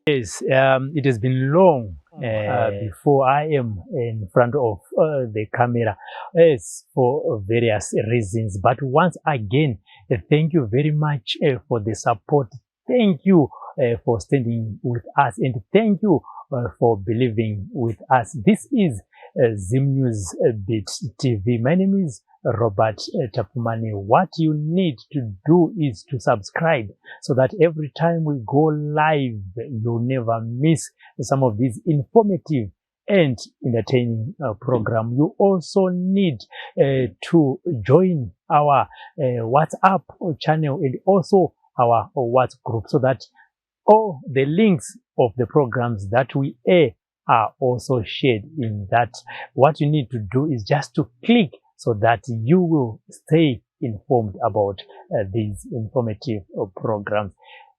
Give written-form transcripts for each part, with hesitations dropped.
Yes, it has been long before I am in front of the camera, yes, for various reasons. But once again, thank you very much for the support. Thank you for standing with us, and thank you for believing with us. This is Zim News Beat TV. My name is Robert Tapumani. What you need to do is to subscribe so that every time we go live, you'll never miss some of these informative and entertaining program. You also need to join our WhatsApp channel and also our WhatsApp group so that all the links of the programs that we air are also shared in that. What you need to do is just to click so that you will stay informed about these informative programs.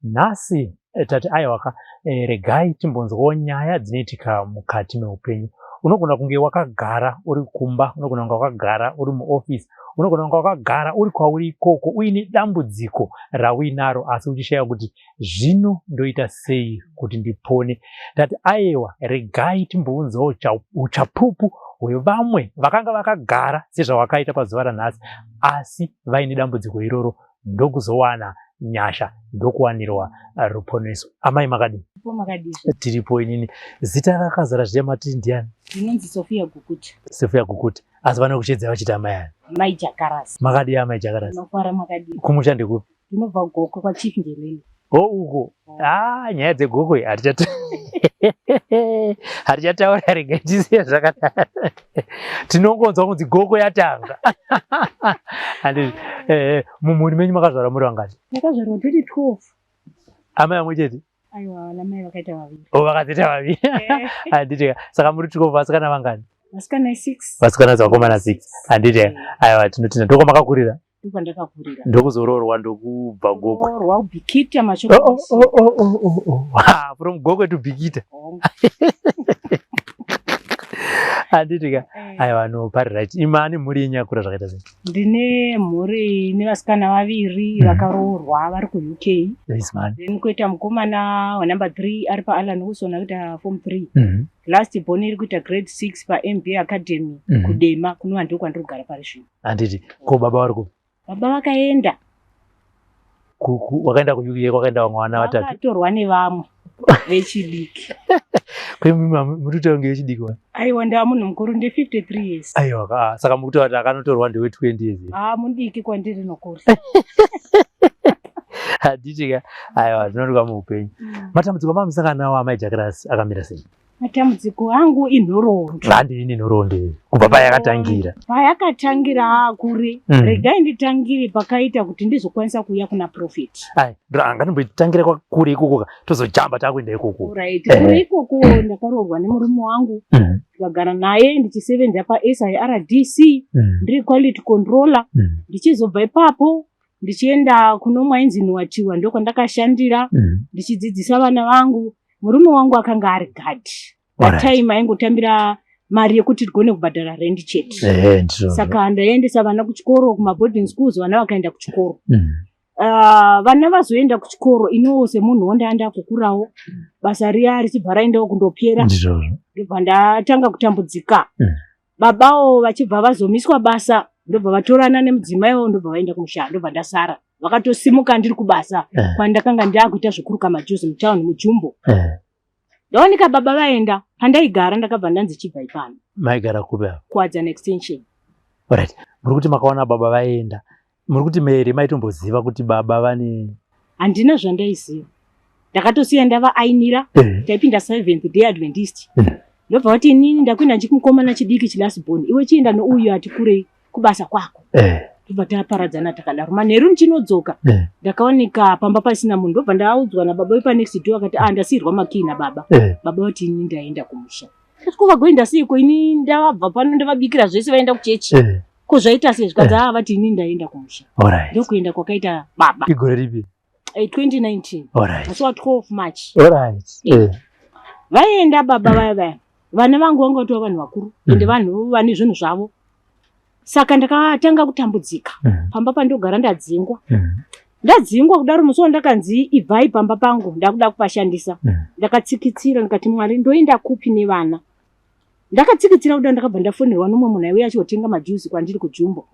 Nhasi tati aiwaka, regai timbonzwawo nyaya dzinoitika mukati meupenyu. Unogona kunge wakagara uri kumba, unogona kunge wakagara uri muofisi, unogona kunge wakagara uri kwauri ikoko uine dambudziko rauinaro, asi uchishaya kuti zvino ndoita sei kuti ndipone. Tati aiwa, regai timbounzawo uchapupu hwevamwe vakanga vakagara sezvawakaita pazuva ranhasi, asi vaine dambudziko iroro, ndokuzowana nyasha, ndokuwanirwa ruponeso. Amai, makadii? Makadii? Tiripo. Inini zita rakazara zviya matiri ndiani? Ndinonzi Sofia Gukuta. Sofia Gukuta, asi vanokuchedzai vachiti amai ani? Mai Jakarasi. Makadii, amai Jakarasi? Ndinofara, makadii? Kumusha ndekupi? Ndinobva Gokwe, kwaChief Njelele. O, uko. Ah, nyaya dzeGokwe hatichataura, regai tisiye zvakadaro. Tinongonzwa kunzi Gokwe yatanga. Handi mumhuri menyu makazvarwa muri vangani? Ndakazvarwa tiri 12. Amai vamwe chete? Aiwa, namai vakaita vaviri. O, vakazoita vaviri, handiti? Saka muri 12, vasikana vangani? Vasikana 6. Vasikana, vakomana 6, handiti? Aiwa, tinotina. Ndokwamakakurira? Ndokwandakakurira. Ndokuzoroorwa, ndokubva Gokwe? Roorwa kuBhikita. Oh, oh. Ha, from Gokwe to Bikita, handiti ka? Aiwa, no, pari right. Imani mhuri yenyu yakura zvakaita sei? Ndine mhuri nevasikana vaviri vakaroorwa, vari kuUK. Yes man. Then koita mukomana wanumber 3 ari paAllan Wilson, akuita form 3. Last born iri kuita grade 6 paMB Academy, kuDema, kunova ndo kwandiri kugara pari zvino. Handiti. Ko baba vari kupi? Baba vakaenda. Wakaenda kuUK, kwakaenda vamwe vana vatatu? Vakatorwa nevamwe vechidiki. Muri kutaura kunge vechidiki wa? Aiwa, ndava munhu mukuru, nde 53 years. Aiwa ka, saka muri kutaura kuti akanotorwa ndewe 20 years? Ah, mudiki kwandiri nokuri. Handiti ka? Aiwa, zvinoonekwa muupenyu. Matambudziko amamusangana nawo, amai Jakarasi, akamira sei? Matambudziko angu inhoroondo. Handini nhoroondo iyi kubva payakatangira. Payakatangira kure. Regai nditangire pakaita kuti ndizokwanisa kuuya kuna Prophet. Ai, ngatimbotangira kure ikoko ka, tozojamba takuenda ikoko. Right, kure ikoko ndakaroorwa nemurume wangu, ndikagara naye ndichisevenza paSIRDC, ndiri quality controller. Ndichizobva ipapo ndichienda kuno mwainzi Nuwatiwa, ndokwandakashandira ndichidzidzisa vana vangu. Murume wangu akanga ari gadhi. Time aingotambira mari yekuti tigone kubhadhara rendi chete. Ndizvozvo. Saka ndaiendesa vana kuchikoro, kumaboarding schools. Vana vakaenda kuchikoro. Vana vazoenda kuchikoro, iniwo semunhu wondaanda kukurawo, basa riya richibva raendawo kundopera. Ndizvozvo. Ndobva ndatanga kutambudzika. Babawo vachibva vazomiswa basa, ndobva vatorana nemudzimai wavo, ndobva vaenda kumusha, ndobva ndasara. Vakatosimuka ndiri kubasa kwandakanga ndakuita zvekuruka majuzi mutauni, muJumbo. Ndaoneka baba vaenda. Pandaigara ndakabva ndanzi chibva ipano. Maigara kupi apa? Kuwadzana Extension. Alright, muri kuti makaona baba vaenda, muri kuti mere maitomboziva kuti baba vane? Handina zvandaiziva, ndakatosiya ndavaainira. Taipinda Seventh Day Adventist. Ndobva vati, inini ndakuenda ndichikumukomana chidiki chilast born, iwe chienda nouyu ati kurei kubasa kwako. Ndobva taparadzana takadaro. Manheru ndichinodzoka, ndakaoneka pamba pasina munhu. Ndobva ndaudzwa nababa vepanext door, akati, ah, ndasiyirwa makii nababa. Baba vati ini ndaenda kumusha. Ndati, ko vagoenda seiko, ini ndavabva pano ndavabikira zvese, vaenda kuchechi? Ko zvaita sei? Zvikanzi aa vati ini ndaenda kumusha. Alright. Ndokuenda kwakaita baba. Igore ripi? 2019. Alright. Musi wa 12 March. Alright. Vaenda baba vaya vaya. Vana vangu vanga vatova vanhu vakuru ende vanhu vane zvinhu zvavo. Saka ndakatanga kutambudzika. Pamba pandogara ndadzingwa. Ndadzingwa kudaro musi wandakanzi ibvai pamba pangu ndakuda kupashandisa. Ndakatsikitsira ndikati Mwari ndoenda kupi nevana. Ndakatsikitsira kudaro ndakabva ndafonerwa nomumwe munhu aiuya achizotenga majuzi kwandiri kuJumbo.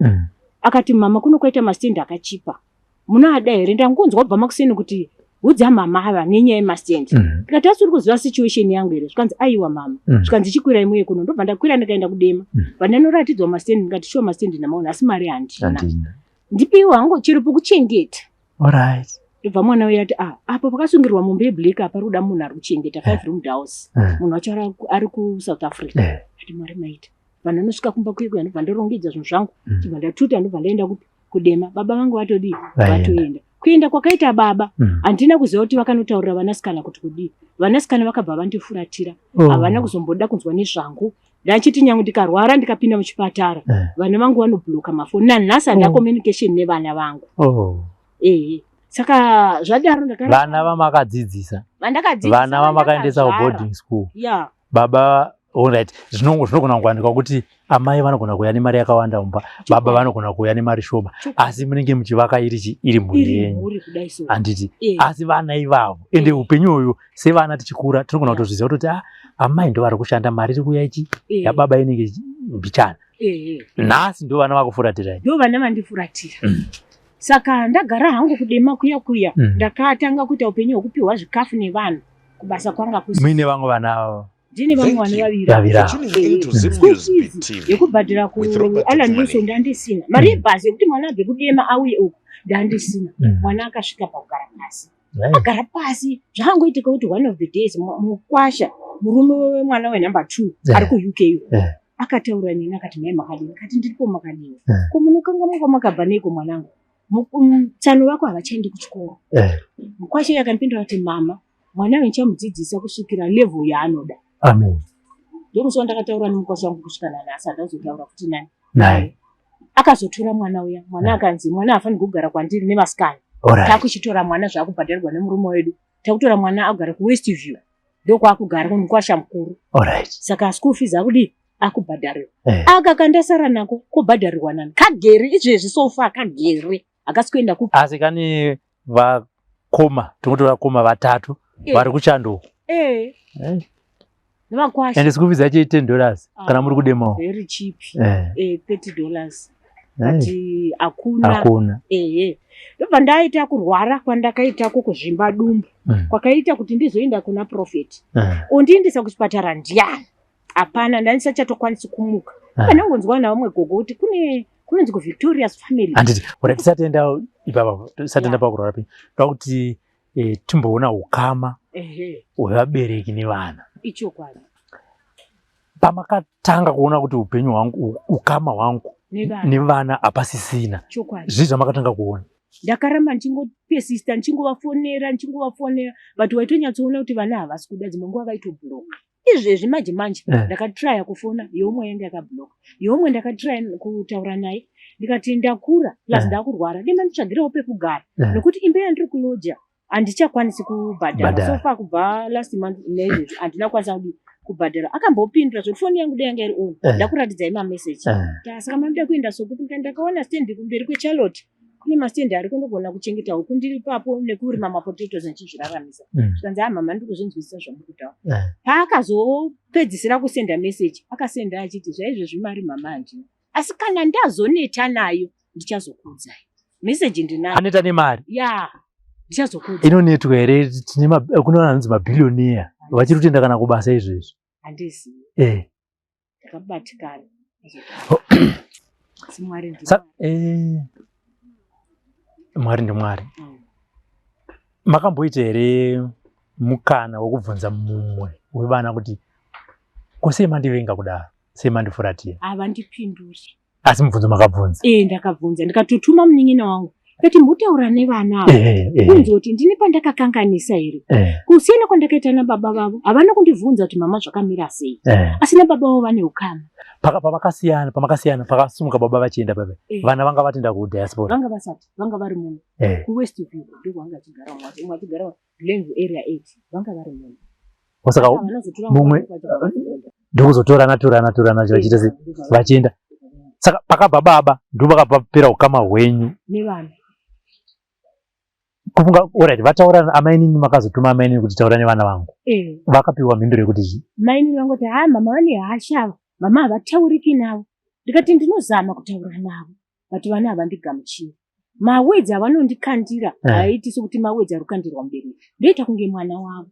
Akati mama kuno kwaita mastendi akachipa. Munoada here? Ndangonzwa kubva makuseni kuti udza mama ava nenyaya yemastendi. Ndikati asi uri kuziva situation yangu here? Zvikanzi aiwa mama. Zvikanzi chikwirai muye kuno. Ndobva ndakwira ndikaenda kuDema. Pandanoratidzwa mastendi ndikati sure mastendi ndamaona asi mari handina. Ndipiwe hangu chero pokuchengeta. Alright. Ndobva mwana uya ati ah apo pakasungirwa mombe yeblack apa pari kuda munhu ari kuchengeta 5 room house. Munhu wacho ari kuSouth Africa. Ati Mwari maita. Vanhu vanosvika kumba kuye kuya ndobva ndorongedza zvinhu zvangu. Ndobva ndatuta ndobva ndaenda kupi? Kudema. Baba vangu vatodii? Vatoenda. Kuenda kwakaita baba handina kuziva kuti vakanotaurira vanasikana kuti kudii. Vanasikana vakabva vandifuratira. Havana kuzomboda kunzwa nezvangu. Ndachiti nyange ndikarwara ndikapinda muchipatara vana vangu vanobloka mafoni. Nanhasi handina communication nevana vangu. Saka zvadaro vana vamakadzidzisa, vandakadzidzisa, vana vamakaendesa kuboarding school. Yeah. Baba, alright, zvinogona kuwanikwa kuti amai vanogona kuuya nemari yakawanda mumba, baba vanogona kuuya nemari shoma, asi munenge muchivaka iri iri mhuri yenyu, handiti? Asi vana ivavo ende upenyu uyu sevana tichikura tinogona kutozviziva kutoti ah, amai ndo vari kushanda, mari iri kuuya ichi yababa inenge mbichana. Nhasi ndo vana vakufuratirai. Ndo vana vandifuratira. Saka ndagara hangu kuDema kuya kuya. Ndakatanga kuita upenyu hwekupiwa zvikafu nevanhu kubasa kwanga kusi. Muine vamwe vana avo? Ndine vamwe vana vaviri. Vaviri. School fees yekubhadhara kuAllan Wilson ndandisina. Mari yebhazi yekuti mwana abve kuDema auye uku ndandisina. Mwana akasvika pakugara pasi. Agara pasi zvakangoitika kuti one of the days mukwasha murume wemwana wenumber 2 ari kuUK akataura neni akati mai makadini? Akati ndiripo makadini. Ko munokangamwa kwamakabva neiko mwanangu? Tsano vako havachaendi kuchikoro. Mukwasha iye akandipindura kuti mama mwana uyu ndichamudzidzisa kusvikira level yaanoda. Amen. Ndomusi wandakataura nemukwasha wangu kusvika nanhasi handazotaura kuti nani. Naye. Akazotora mwana uya, mwana akanzi mwana haafaniri kugara kwandiri nevasikana. Takuchitora mwana zvaakubhadharirwa nemurume wedu. Takutora mwana agara kuWestview. Ndokwaakugara kumukwasha mukuru. Saka school fees akudii? Akubhadharirwa. Aka kandasara nako kobhadharirwa nani? Kagere izvezvi so far kagere. Hakasi kuenda kupi. Asi kane vakoma, tinoti vakoma vatatu vari kuchando. Nevakwasha. Ende school fees yacho $10 kana muri kuDemawo. Very cheap. $30. But hakuna. Hakuna. Ndobva ndaita kurwara kwandakaitako kuzvimba dumbu. Kwakaita kuti ndizoenda kuna prophet. Ondiendesa kuchipatara ndiani? Hapana, ndandisachatokwanisi kumuka. Pandangonzwa navamwe gogo kuti kune kunonzi kuVictoria's Family. Handiti, ora tisatienda ipapa, tisatienda pakurwara penyu. Ndoda kuti timboona ukama hwevabereki nevana. Ichokwadi. Pamakatanga kuona kuti upenyu hwangu, ukama hwangu nevana hapasisina. Chokwadi. Zvii zvamakatanga kuona? Ndakaramba ndichingopersista, ndichingovafonera, ndichingovafonera, but waitonyatsoona kuti vana havasi kuda, dzimwe nguva vaitobloka. Izvezvi manje manje ndakatraya kufona yeumwe yange yakabloka, yeumwe ndakatraya kutaura naye ndikati ndakura plus ndakurwara, dai manditsvagirawo pekugara nekuti imba yandiri kuloja handichakwanisi kubhadhara. So far kubva last month naizvezvi handina kukwanisa kudii kubhadhara. Akambopindura zvekuti foni yangu dai yanga iri on ndakuratidzai mameseji. Saka mamuda kuenda sokupi? Ndikati ndakaona stendi kumberi kweCharlotte kune mastendi ariko, ndogona kuchengeta huku ndiri ipapo nekurima mapotatoes ndichizviraramisa. Zvikanzi ah mama ndiri kuzvinzwisisa zvamuri kutaura. Paakazopedzisira kusenda meseji akasenda achiti zvaizvezvi mari mama handina, asi kana ndazoneta nayo ndichazokuudzai. Meseji ndinayo. Aneta nemari? Ya, ndichazokuudzai. Inonetwa here? Tine kune vanhu vanonzi mabhillionaire vachiri kutoenda kana kubasa izvezvi. Handizivi. Ndakabatikana. Asi Mwari ndi Mwari ndiMwari. Makamboita here mukana wekubvunza mumwe wevana kuti ko sei mandivenga kudaro, sei mandifuratira? Havandipinduri. Asi mubvunzo makabvunza? Ndakabvunza ndikatotuma munin'ina wangu. Ndikati mbotaura nevana ava unzwe kuti ndine pandakakanganisa here. Kusiyana kwandakaita nababa vavo havana kundibvunza kuti mama zvakamira sei. Asi nababa vavo vane ukama. Pamakasiyana pamakasiyana pakasimuka baba vachienda pape vana vanga vatenda kudiaspora. Vanga vasati, vanga vari muno. KuWest View ndokwavanga vachigara umwe achigara Glenview area 8 vanga vari muno. Saka mumwe ndokuzotorana torana torana vachiita sei vachienda. Saka pakabva baba ndopakapera ukama hwenyu nevana. Kufunga alright vataura amainini makazotuma amainini kuti taura nevana vangu. Vakapiwa mhinduro yekuti chii? Mainini vangoti haa mama vane hasha ava, mama havatauriki navo. Ndikati ndinozama kutaura navo but vana havandigamuchiri. Mawedzi avanondikandira haaiti sekuti mawedzi ari kukandirwa mubereki. Ndoita kunge mwana wavo.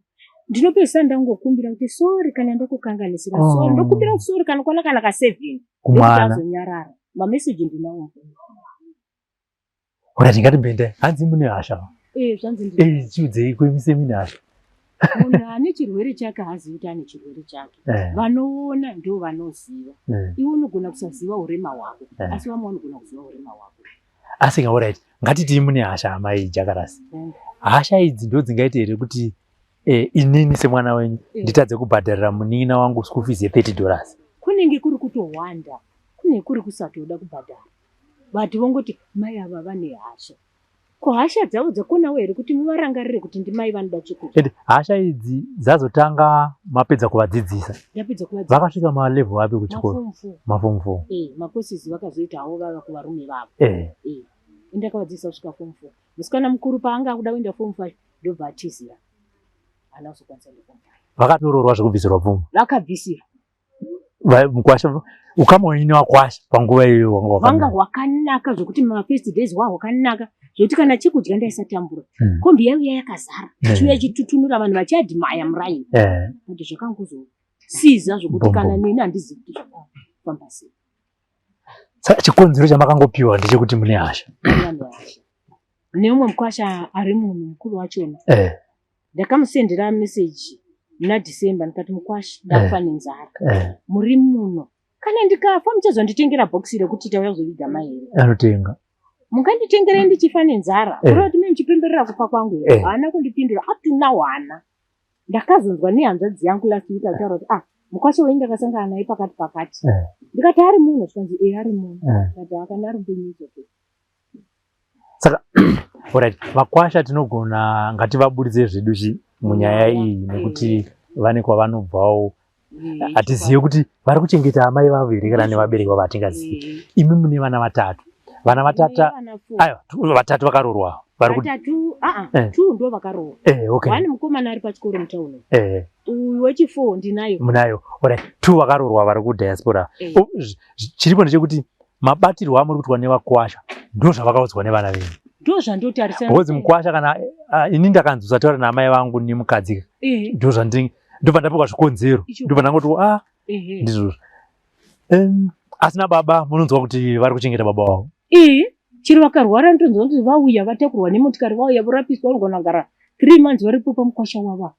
Ndinopedzisira ndangokumbira kuti sorry kana ndakukanganisira. Sorry, ndokumbira sorry kanokwana kana ka 7. Kumwana. Azonyarara. Mameseji ndinawo. Alright ngatimbende hanzi mune hasha. Zvanzi ndi. Chiudzei kuimise mune hasha. Munhu ane chirwere chake haazivi kuti ane chirwere chake. Vanoona ndo vanoziva. Iwe unogona kusaziva urema hwako, asi vamwe vanogona kuziva urema hwako. Asi alright ngatitii mune hasha amai Jakarasi. Hasha idzi ndo dzingaite here kuti inini semwana wenyu nditadze kubhadharira munin'ina wangu school fees ye$30? Kunenge kuri kutohwanda, kune kuri kusatoda kubhadhara. But vongoti mai ava vane hasha. Ko hasha dzavo dzakonawo here kuti muvarangarire kuti ndimai vanoda chekudya? Ende hasha idzi dzazotanga mapedza kuvadzidzisa. Ndapedza kuvadzidzisa. Vakasvika malevel api kuchikoro? Maform 4. Maform 4. Makosisi vakazoita havo vava kuvarume vavo. Ndakavadzidzisa kusvika form 4. Musikana mukuru paanga akuda kuenda form 5 ndobva atizira. Haana kuzokwanisa kuenda form 5. Vakatoroorwa zvekubvisirwa pfuma. Vakabvisirwa. Mukwasha ukama wenyu newakwasha panguva iyoyo wanga wakanaka. Wanga hwakanaka zvekuti mafirst days hwa hwakanaka zvekuti kana chekudya ndaisatambura. Kombi yaiuya yakazara ichiuya ichitutunura vanhu vachiadmire muraini. But zvakangozosiza zvokuti kana neni handizivi kuti zvakafamba sei. Saka chikonzero chamakangopiwa ndechekuti mune hasha. Neumwe mukwasha ari munhu mukuru wachona. Ndakamusendera message muna December ndikati mukwasha ndakufa nenzara. Muri muno. Kana ndikafa muchazonditengera bhokisi rekuti tauya kuzoviga mai here? Anotenga. Munganditengerei ndichifa nenzara? Kureva kuti mune muchipemberera kufa kwangu here? Haana kundipindura up to now haana. Ndakazonzwa nehanzvadzi yangu last week achitaura kuti mukwasha wenyu ndakasangana naye pakati pakati. Ndikati ari munhu zvikanzi ari munhu. Ndikati kana ari mupenyu it's okay. Saka alright vakwasha tinogona ngativaburitse zvedu chi munyaya iyi nekuti vane kwavanobvawo. Hatizive kuti vari kuchengeta amai vavo here kana nevabereki vavo hatingazivi. Imi mune vana vatatu. Vana vatatu aiwa vatatu vakaroorwa. Vatatu two ndo vakaroorwa. Okay. One mukomana ari pachikoro mutauni. Uyu wechi4 ndinayo. Munayo. Alright, two vakaroorwa vari kudiaspora. Chiripo ndechekuti mabatirwo amuri kuitwa nevakwasha ndo zvavakaudzwa nevana venyu. Ndo zvandotarisana. Because mukwasha kana ini ndakanzi usataura naamai vangu nemukadzi. Ndo zvandinge ndobva ndapiwa zvikonzero. Ndobva ndangoti ndizvozvo. Asina baba munonzwa kuti vari kuchengeta baba vavo. Chero vakarwara ndonzwa kuti vauya vatakurwa nemotikari vauya vorapiswa vanogona kugara 3 months varipo pamukwasha wavo.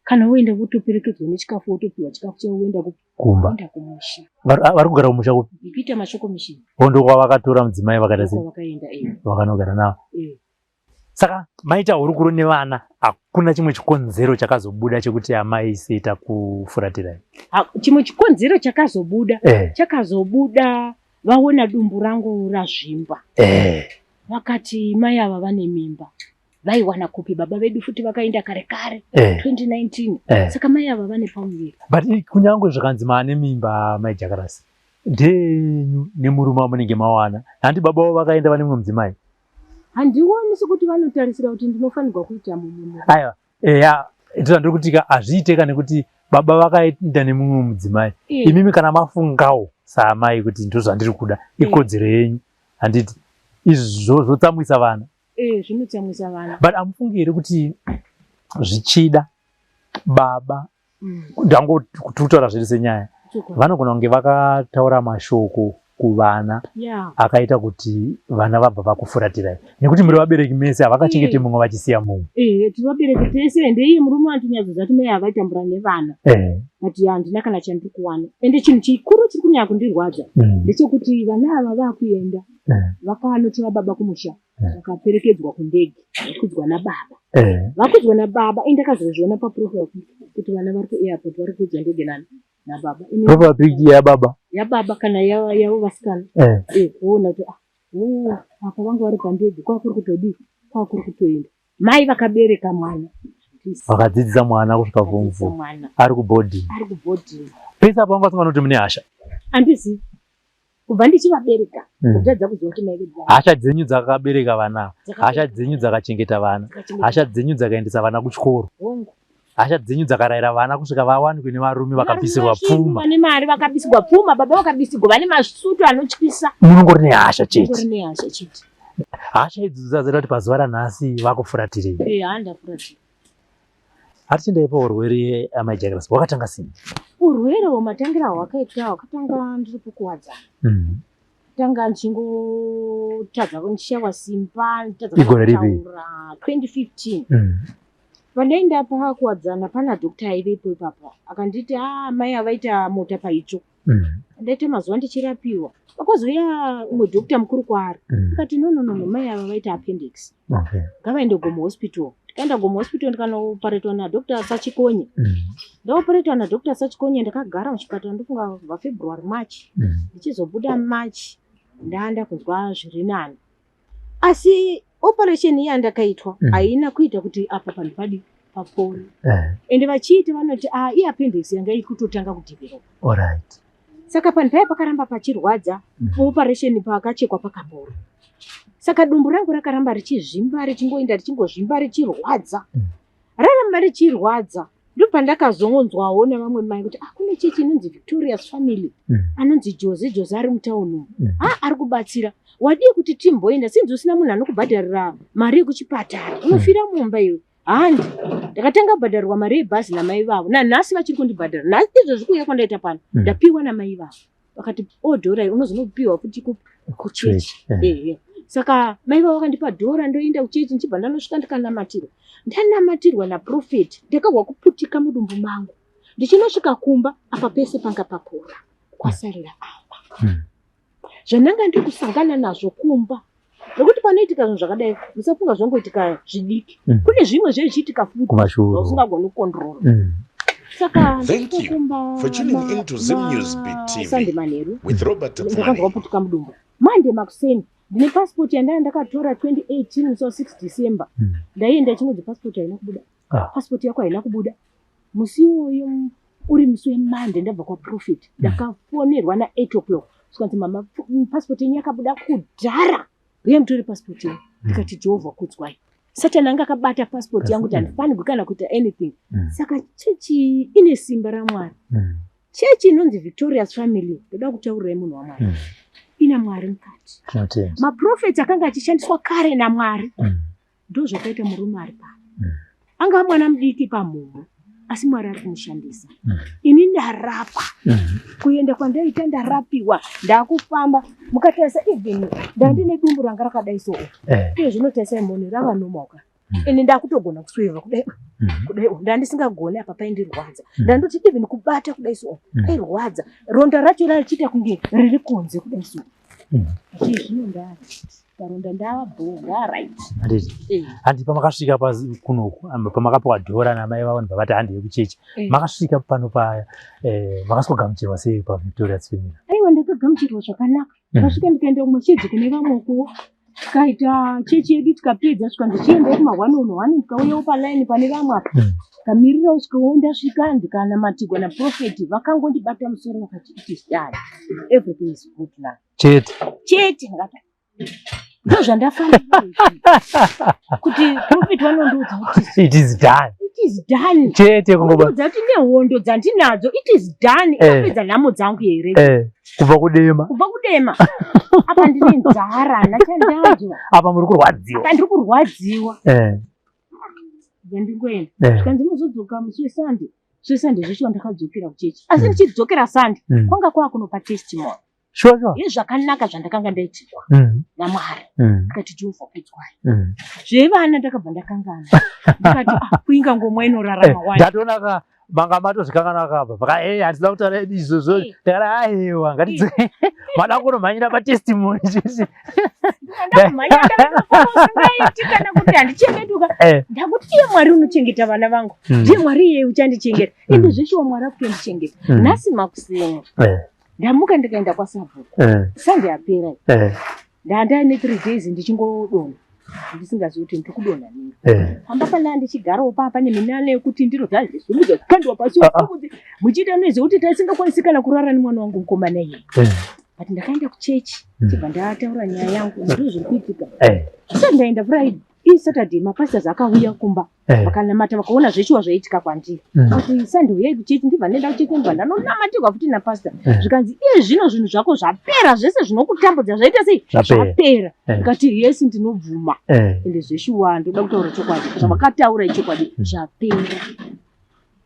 Kana voenda votoperekedzwa nechikafu votopiwa chikafu chavo voenda kumba. Kumusha. Vari kugara kumusha kupi? Kuita mashoko mishini. Hondo kwavakatora mudzimai vakaita sei? Vakaenda Vakanogara navo. Saka maita hurukuro nevana hakuna chimwe chikonzero chakazobuda chekuti amai seita kufuratirai. Chimwe chikonzero chakazobuda chakazobuda vaona dumbu rangu razvimba. Vakati mai ava vane mimba. Vaiwana kupi baba vedu futi vakaenda kare kare 2019. Saka mai ava vane pamuviri. But kunyange zvakanzi maane mimba mai Jakarasi ndenyu nemurume wamunenge mawana. Handi baba vavo vakaenda vane mumwe mudzimai. Handioni sekuti vanotarisira kuti ndinofanirwa kuita mumwe murume. Aiwa, ndiri kuti hazviiteka nekuti baba vakaenda nemumwe mudzimai. Imimi kana mafungawo saamai kuti ndozvandiri kuda, ikodzero yenyu. Handiti izvo zvotsamwisa vana. Zvinotsamwisa vana. But amufungi here kuti zvichida baba ndangoti kutaura zviri senyaya vanogona kunge vakataura mashoko Kuvana akaita kuti vana vabva vakufuratirai nekuti muri vabereki mese, havakachengete mumwe vachisiya mumwe. Ehe, tiri vabereki tese, ende iye murume wandinyatsoziva kuti mai havaitambura nevana, but handina kana chandiri kuwana. Ende chinhu chikuru chiri kunyanya kundirwadza ndechekuti vana ava vakuenda, vakanotora baba kumusha, vakaperekedzwa kundege, vakudzwa nababa. Vakudzwa nababa, ende ndakazozviona paprofile kuti vana vari kuairport, vari kukudzwa ndege nani? Nababa. Profile pic yababa? Yababa kana yavo vasikana. Kuona kuti ah, oh, apa vanga vari pandege, kwakuri kutodii, kwakuri kutoenda. Mai vakabereka mwana, vakadzidzisa mwana kusvika form Vakadzidzisa 4 mwana. Ari kuboarding. Ari kuboarding. Pese apo vanga vasinganoti mune hasha? Handizivi, kubva ndichivabereka, kutadza kuziva kuti mai vedu Hasha dzenyu dzakabereka vana, hasha dzenyu dzakachengeta vana, hasha dzenyu dzakaendesa vana kuchikoro, Hongu. Hasha dzenyu dzakarayira vana kusvika vawanikwe nevarume, vakabvisirwa pfuma. Vane mari, vakabisirwa pfuma, baba vakabisirwa, vane masutu anotyisa. Munongori nehasha chete. Ungori nehasha chete. Hasha idzi dzazoita kuti pazuva ranhasi vakufuratirei. Eh, handafuratira. Hatichiendai paurwere, amai Jairos, wakatanga sei? Urwere hwematangira hwakaitwa, hwakatanga ndiri kuKuwadzana. Tanga ndichingotadza, ndichishayiwa simba, nditadza Igore ripi? Kutaura. 2015. Pandaenda paKuwadzana, pana doctor aivepo ipapa, akanditi, "A, mai avaita mota paitsvo." Ndaita mazuva ndichirapiwa, pakozouya umwe doctor mukuru kwaari, akati, "No, no, no, no, mai ava vaita appendix, ngavaende Gomo Hospital." Ndikaenda Gomo Hospital, ndikanooparetwa nadoctor Sachikonye. Ndaoparetwa nadoctor Sachikonye, ndakagara muchipatara, ndofunga kubva February, March. Ndichizobuda March, ndaanda kunzwa zviri nani, asi operation iya ndakaitwa haina kuita kuti apa panhu padi papore. Ende vachiiti vanoti a iappendix yanga iri kutotanga kudevelopa. Saka panhu paya pakaramba pachirwadza. Operation pakachekwa pakapora, saka dumbu rangu rakaramba richizvimba, richingoenda richingozvimba, richirwadza. Raramba richirwadza, ndopandakazonzwawo nevamwe mai kuti, ah, kune chechi inonzi Victorious Family, anonzi Jose Jose ari mutauni umu. Ah, ari kubatsira, wadii kuti timboenda, sinzi usina munhu anokubhadharira mari yekuchipatara, unofira mumba iwe. Handi ndakatanga kubhadharirwa mari yebhazi namai vavo, nanhasi vachiri kundibhadhara. Nhasi izvozvi kuuya kwandaita pano, ndapiwa namai vavo, vakati, "O, dhora unozonopiwa futi kuchechi." Ehe, saka mai vavo vakandipa dhora, ndoenda kuchechi, ndichibva ndanosvika ndikanamatirwa. Ndanamatirwa naprofeti, ndakahwa kuputika mudumbu mangu. Ndichinosvika kumba, apa pese panga papora, kwasarira apa. Zvandanga ndiri kusangana nazvo kumba, nekuti panoitika zvinhu zvakadai, musafunga zvongoitika zvidiki. Kune zvimwe zvezvichiitika futi Kumashuru. Zvausingagoni kucontrola. Saka Thank you kumba for tuning in to Zim News Beat TV Sunday manheru with Robert ndakanzwa Pfumani. kuputika mudumbu. Monday makuseni, ndine pasipoti yandanga ndakatora 2018 musi wa6 December. Ndaienda chingonzi pasipoti haina kubuda. Pasipoti yako haina kubuda. Musi iwoyo uri musi weMonday, ndabva kwaprofet, ndakafonerwa na8 o'clock, zvikanzi, "Mama, pasipoti yenyu yakabuda kudhara, uye mutore pasipoti yenyu." Ndikati, "Jehovha kudzwai." Satani anga akabata pasipoti yangu kuti handifanirwi kana kuita anything. Saka chechi ine simba raMwari. Chechi inonzi Victorious Family, ndoda kutaurirai, munhu waMwari, ina Mwari mukati. Tinotenda. Maprofeti akanga achishandiswa kare naMwari, ndo zvakaita murume ari pano. Anga mwana mudiki pamhumhu, asi Mwari ari kumushandisa. Ini ndarapa. Kuenda kwandaita, ndarapiwa, ndakufamba. Mukatarisa, even ndandine dumbu ranga rakadai so, iye zvino tarisai mone, rava normal ka. Ende ndakutogona kusweva kudai, kudai. Ndandisingagoni, apa paindirwadza. Ndandoti even kubata kudai so, pairwadza. Ronda racho rachiita kunge riri kunze kudai so. Asi zvino ndaronda ndava bho, ndaright. Handiti? Handi pamakasvika kunoku, pamakapiwa dhora namai vavo, ndibva handi yekuchechi, makasvika pano paya, makasvikogamuchirwa sei paVictorious Family? Aiwa, ndakagamuchirwa zvakanaka. Ndasvika, ndikaenda kumwe kune vamwekuwo, tikaita chechi yedu, tikapedza, svika ndichiendawo kuma1 on 1, ndikauyawo palaini pane vamwe apa, ndikamirirawo, svikawo ndasvika, ndikanamatirwa naprofeti. Vakangondibata musoro, vakati, "It is done, everything is good now." Chete? Chete. Ndikati, "Ndozvandafanira izvi, kuti profeti vanondiudza kuti it is done." It is done. Chete kungoba. Kundiudza kuti nehondo dzandinadzo, it is done. Inopedza nhamo dzangu here? Kubva kuDema. Kubva kuDema, apa ndine nzara, hana chandadya. Apa muri kurwadziwa. Apa ndiri kurwadziwa. Ndandingoenda, zvikanzi muzodzoka musi weSunday. Musi weSunday zveshuwa ndakadzokera kuchechi, asi ndichidzokera Sunday, kwanga kwakunopa testimony. Sure, sure. Yezvakanaka zvandakanga ndaitirwa naMwari. Ndikati Jehovha kudzwai. Zvevana ndakabva ndakangana. Ndikati ah, kuinga ngomwa inorarama wani. Ndatoona ka manga matozvikanganwa kapa. Vaka eh handina kutaura izvozvo. Ndakati aiwa ngatidzi. Mada kunomhanyira pa testimony chisi. Ndakumhanyira ndakuti kana kuti handichengetuka. Ndakuti iye Mwari unochengeta vana vangu. Ndiye Mwari iye uchandichengeta. Ende zveshuwa Mwari akutondichengeta. Nhasi makuseni. Ndamuka ndikaenda kwasabhuku. Sunday yapera. Ndandaine 3 days ndichingodonha. Ndisingazivi kuti ndiri kudonha nei. Pamba pandaa ndichigarawo paa pane minana yekuti ndiro dzazvisumudza kukandwa pasi muchiita noise yekuti taisingakwanisi kana kurara nemwana wangu mukomana iye. But ndakaenda kuchechi chibva ndataura nyaya yangu ndizvo zviri kuitika. Ndisati ndaenda Friday, iyi Saturday mapastors akauya kumba vakanamata vakaona zveshuwa zvaiitika kwandiri. Kuti Sunday uyai kuchechi, ndibva ndaenda kuchechi ndibva ndanonamatirwa futi napastor. Zvikanzi iye zvino zvinhu zvako zvapera zvese zvinokutambudza zvaita sei? Zvapera. Ndikati yes ndinobvuma. Ende zveshuwa ndoda kutaura chokwadi. Zvavakataura ichokwadi zvapera.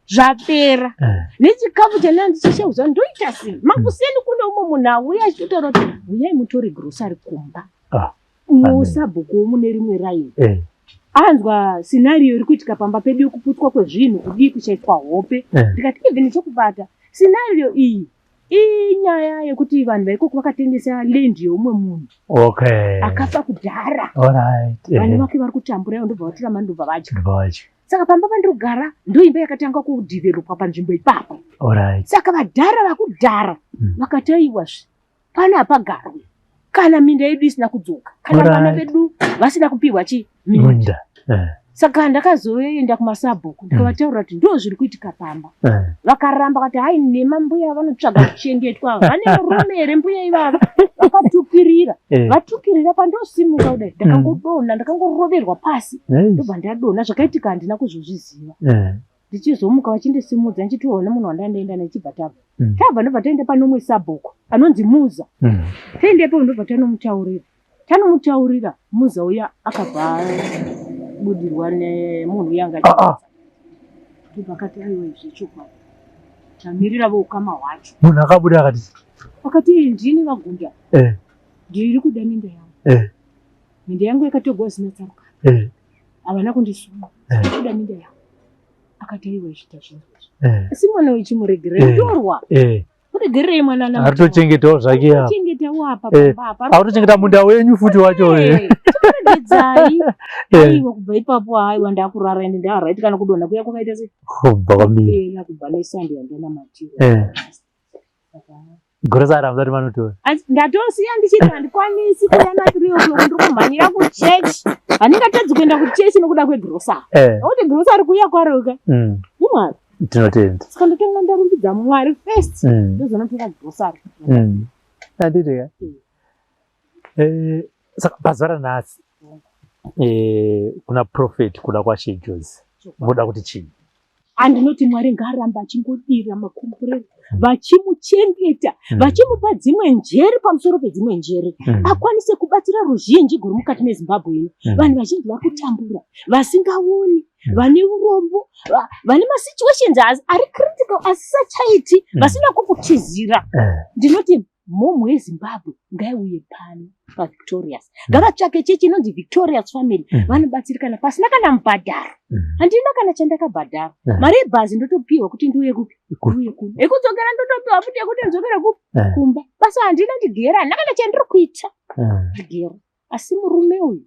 Zvapera. Nechikafu chandanga ndichishauzwa ndoita sei? Makuseni kune umwe munhu auya achitotaura kuti uyai mutore grocery kumba. Musabhuku womune rimwe raini. Anzwa scenario iri kuitika pamba pedu yekuputswa kwezvinhu kudii kushaiswa hope. Ndikati even chekubata scenario iyi inyaya yekuti vanhu vaikoko vakatengesa land yeumwe munhu. Akafa kudhara. Vanhu vake vari kutambura ivo ndobva vatora mari ndobva vadya. Saka pamba pandiri kugara ndoimba yakatanga kudhivhelopwa panzvimbo ipapo. Saka vadhara vakudhara vakati aiwa zve pano hapagarwi kana minda yedu isina kudzoka kana vana vedu vasina kupiwa chi minda. Saka ndakazoenda kumasabhuku ndikavataurira kuti ndo zviri kuitika pamba. Vakaramba vakati hai nema mbuya vanotsvaga kuchengetwa vane murume here mbuya ivava. Vakatukirira. Vatukirira pandosimuka kudai ndakangodonha ndakangoroverwa pasi ndobva ndadonha. Zvakaitika handina kuzozviziva. Ndichizomuka vachindisimudza ndichitoona munhu wandandaenda naye chibva tabva. Tabva ndobva taenda pane umwe sabhuku anonzi Muza. Taendepo ndobva tanomutaurira. Tanomutaurira Muza uya akabva abudirwa nemunhu uya anga achibvunza. Ndobva akati aiwa izvi ichokwadi. Tamirira voukama hwacho. Munhu akabuda akati akati ndini VaGunda. Ndiri kuda minda yangu. Minda yangu yakatogwa zvisina tsarukano. Havana kundisunga. Ndiri kuda minda yangu. Akati aiwa izvi tazvinzwa. Asi mwana uyu chimuregerei mutorwa. Muregerei mwana ana. Aritochengetawo zvake apa. Aritochengetawo apa pamba apa. Aritochengeta munda wenyu futi wacho. Chimuregedzai. Aiwa kubva ipapo aiwa ndakurara ende ndaraiti kana kudonha kuya kwakaita sei? Kubva kwamira. Kubva neSunday yandanamatirwa. Grocery hamusati manotora. Ndatosiya ndichiti handikwanisi kuuya na 3 o'clock ndiri kumhanyira kuchechi. Handingatadzi kuenda kuchechi nokuda kwegrocery. Nokuti grocery kuuya kwaroka. Imwari. Tinotenda. Saka ndotanga ndarumbidza Mwari first. Ndozonotora grocery. Handiti ka? Saka pazuva ranhasi kuna prophet kuda kwaShe Jozi. Munoda kuti chii? Andinoti Mwari ngaarambe achingodira makomborero vachimuchengeta vachimupa dzimwe njere pamusoro pedzimwe njere akwanise kubatsira ruzhinji guri mukati meZimbabwe ino. Vanhu vazhinji vari kutambura vasingaoni vane urombo vane masituations ari critical asisachaiti vasina kwokutizira. Ndinoti mhomho yeZimbabwe ngaiuye pano paVictorious. Ngavatsvake chechi inonzi Victorious Family. Vanobatsirikana pasina kana mubhadharo. Handina kana chandakabhadhara. Mari yebhazi ndotopiwa kuti ndiuye kupi? Ndiuye kuno. Yekudzokera ndotopiwa futi yekuti ndidzokere kupi? Kumba. Basa handina, ndigere, handina kana chandiri kuita. Ndigere. Asi murume uyu